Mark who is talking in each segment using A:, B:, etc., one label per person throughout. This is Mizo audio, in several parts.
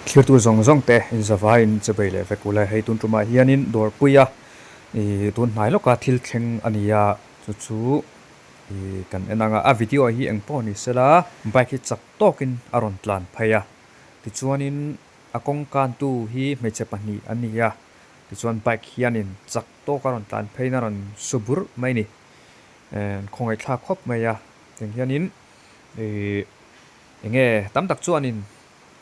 A: Thlir tur zawng zawng te inzavai in che bei leh vek ule. Hei tun tumah hianin dawrpuia ih tun hnai lawka thil thleng a ni a, chu chu ih kan en ang a. A video hi eng pawh ni sela bike hi chak tawkin a rawn tlan phei a, tichuanin a kawng kantu hi hmeichhe pahnih an ni a, tichuan bike hianin chak tawka rawn tlan pheiin a rawn su burh mai a ni. An khawngaihthlak khawp mai a, tiang hianin ih eng nge tam tak chuanin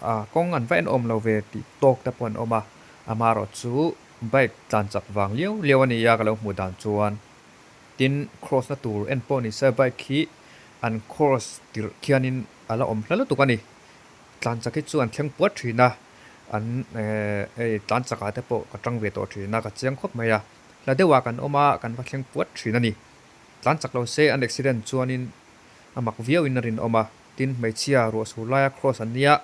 A: A kawng an va en awm lo ve tih tawk te pawh an awm a, amaherawh chu bike tlan chak vang liau liau a ni a ka lo hmuh dan chuan. Tin, cross na tur en pawh ni se bike hi an cross tirh khianin a la awm hla lutuk a ni. Tlan chak hi chu an thleng puat thin a, an hei tlan chak ah te pawh ka tang ve tawh thin a, ka chiang khawp mai a. Hla deuh ah kan awm a, kan va thleng puat thin a ni. Tlan chak lo se an accident chuanin a mak viau in a rinawm a. Tin, hmeichhia ruah sur laia cross an nia,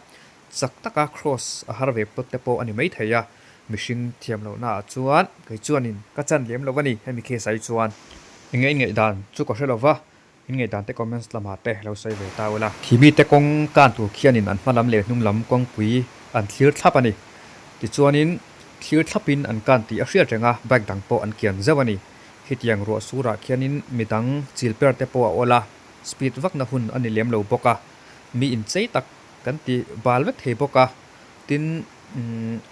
A: chak taka cross a har ve pawt te pawh a ni maithei a, mihring thiam lohnaah chuan kei chuanin ka chan lem lo a ni hemi case ah hi chuan. Enge in ngaihdan chu ka hre lova, in ngaihdan te comments lamah te lo sawi ve ta ula. Khi mite kawng kan tur khianin an hma lam leh hnung lam kawngpui an thlir thlap a ni. Tichuanin thlir thlapin an kan tih a hriat reng a, bike dang pawh an kian zeuh a ni. Hetiang ruah surah khianin midang chil per te pawh a awl a. Speed vakna hun a ni lem lo bawk a, mi inchei tak kan ti bal vek thei bawk a, tin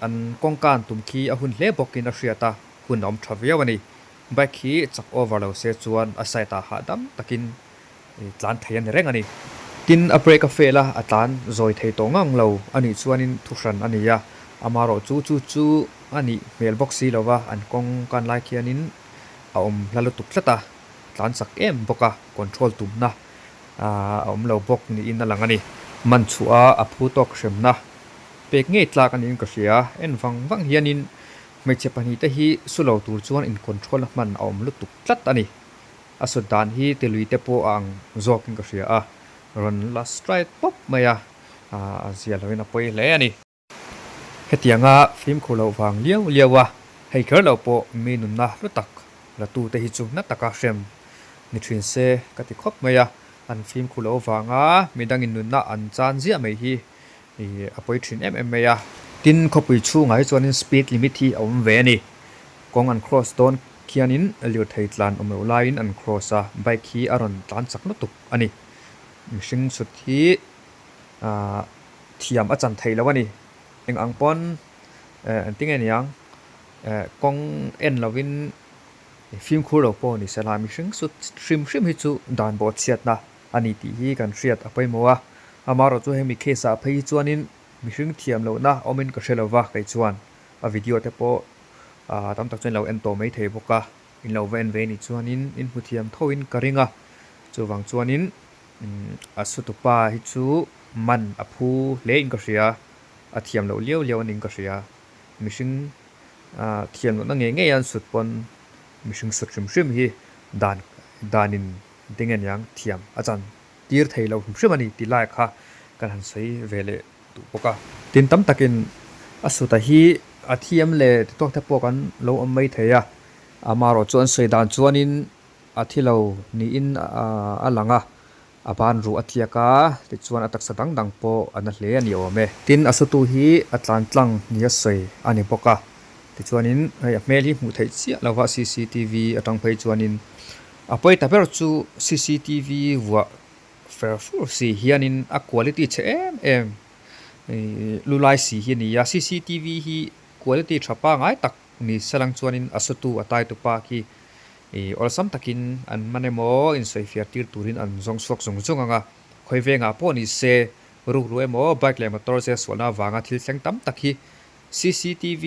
A: an kawngka an tum khi a hun hle bawkin a hriat a, hun a awm tha viau a ni. Bike hi chak over lo se chuan a side ah hahdam takin tlan thei a ni reng a ni. Tin a brake a fail a, a tlan zawi thei tawh ngang lo a nih chuanin thuhran a ni a, amaherawh chu chu chu a nih hmel bawk si lova an kawng kan lai khianin a awm hla lutuk tlat a. tlan chak em bawk a, control tumna a awm lo bawk niin a lang a ni. Man chhuah a phu tawk hremna pek ngei tlak a niin ka hria. En vang vang hianin hmeichhe pahnihte hi su lo tur chuan in control a hman a awm lutuk tlat a ni. A sut dan hi tilui te pawh a ang zawkin ka hria a, rawn la strike pawp mai a, a zia loin a pawi hle a ni. Hetianga fimkhur loh vang liau liau a, hei kher lo pawh mi nunna hlu tak la tu te hi chu na taka hrem ni thin se ka ti khawp mai a, an fimkhur loh vanga midangin nunna an chan ziah mai hi a pawi thin em em mai a. Tin, khawpui chhungah hi chuanin speed limit hi a awm ve a ni. Kawng an cross dawn khianin lirthei tlan awm loh laiin an cross a, bike hi a rawn tlan chak lutuk a ni. Mihring sut hi ahh. Thiam a chan thei lo a ni. Eng ang pawn engtin nge niang kawng en lovin fimkhur lo pawh ni sela mihring sut hrim hrim hi chu dan bawh chhiatna a ni tih hi kan hriat a pawimawh a. Amaherawhchu hemi case ah phei hi chuanin mihring thiam lohna awmin ka hre lova kei chuan a video te pawh tam tak chuan in lo en tawh mai thei bawk a, in lo va en ve nih chuanin in hmu thiam thoin ka ring a, chuvang chuanin A sutupa hi chu man a phu hle in ka hria, a thiam loh liau liau a ning ka hria. Mihring thiam lohna ngei ngei an sut pawn mihring sut hrim hrim hi dan danin ding aniang thiam a chan tir thei lo hrim hrim a ni tih lai kha kan han sawi ve leh duh bawk a. Tin tam takin a suta hi a thiam leh ti tawk te pawh kan lo awm mai thei a, amaherawh chu an sawi dan chuanin A thi lo niin a lang a, a ban ruh a tliak a, tichuan a taksa dang dang pawh a na hle a ni awm e. Tin, a sutu hi a tlan tlang nia sawi a ni bawk a, tichuanin hei a hmel hi hmuh theih chiah lo va cctv atang phei chuanin a pawi ta ber chu cctv vuah fer fur si hianin a quality chhe em em lu lai si hi a ni a, cctv hi quality tha pangai tak ni salang chuanin a sutu a tai tupa khi Ih, awlsam takin an man emaw insawifiah tir turin an zawng chhuak zung zung ang a, khawi vengah pawh ni se, rukru emaw bike leh motor zia sualna avanga thil thleng tam tak hi cctv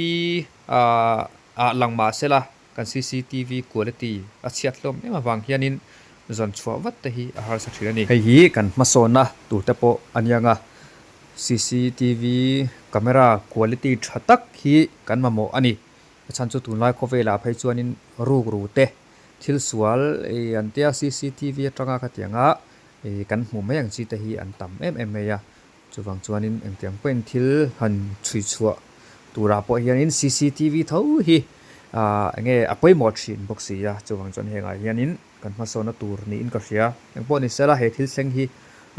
A: ah ah lang mah sela kan cctv quality a chhiat hlawm em avang hianin zawn chhuah vat te hi a harsa thin a ni. Hei hi kan hmasawnna tur te pawh a niang a, cctv camera quality tha tak hi kan mamawh a ni. A chhan chu tunlai khawvelah phei chuanin rukru te thil sual ih an tia cctv atanga khatianga ih kan hmuh mai ang chi te hi an tam em em mai a, chuvang chuanin engtiang pawhin thil han chhui chhuah turah pawh hianin cctv tho hi ah enge a pawimawh thin bawk si a, chuvang chuan hengah hianin kan hmasawnna tur niin ka hria. Engpawh ni sela he thil thleng hi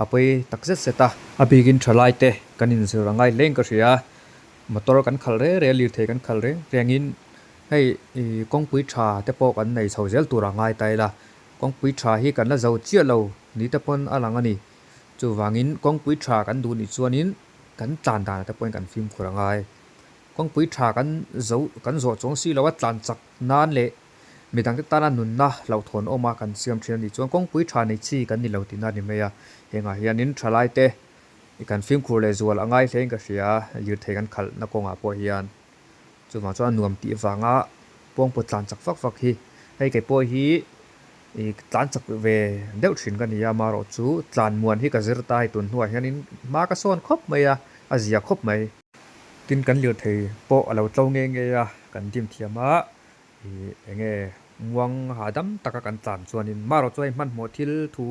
A: a pawi tak zet zet a. A bikin thalai te kan inzir a ngai hlein ka hria. Motor kan khalh reng reng a lirthei kan khalh reng rengin hei ih kawngpui tha te pawh kan nei chho zel tur a ngai ta ila kawngpui tha hi kan la zo chiah lo ni te pawn a lang a ni chuvangin kawngpui tha kan duh nih chuanin kan tlan danah te pawhin kan fimkhur a ngai kawngpui tha kan zo kan zawh chuang si lo a tlan chak nan leh midangte tana nunna hlauhthawn awm a kan siam thin a nih chuan kawngpui tha nei chi kan ni lo tihna a ni mai a hengah hianin thalai te I kan fimkhur leh zual a ngai hlein ka hria a, lirthei kan khalhna kawngah pawh hian chuvang chuan a nuam tih vanga pawngpaw tlan chak vak vak hi hei kei pawh hi i tlan chak ve deuh thin ka ni a, amaherawh chu tlan muan hi ka zir ta hei tun hnuah hianin hma ka sawn khawp mai a, a zia khawp mai. Tin kan lirthei pawh a lo tlo nge nge a, kan dim thiam a, i eng nge muang hahdam taka kan tlan chuanin maherawh chu hei hmanhmawh thil thu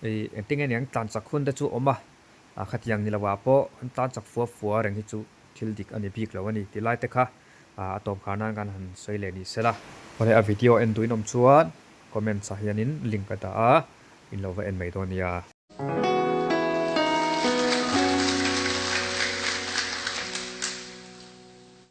A: Ih, engtin nge niang tlan chak hun te chu awm a, a khatiang ni lovah pawh an tlan chak fua fua reng hi chu thil dik a ni bik lo a ni tih lai te kha a tawp khar nan kan han sawi leh ni sela. Awle a video en duh in awm chuan comments ah hianin link a dah a, in lo va en mai dawn nia.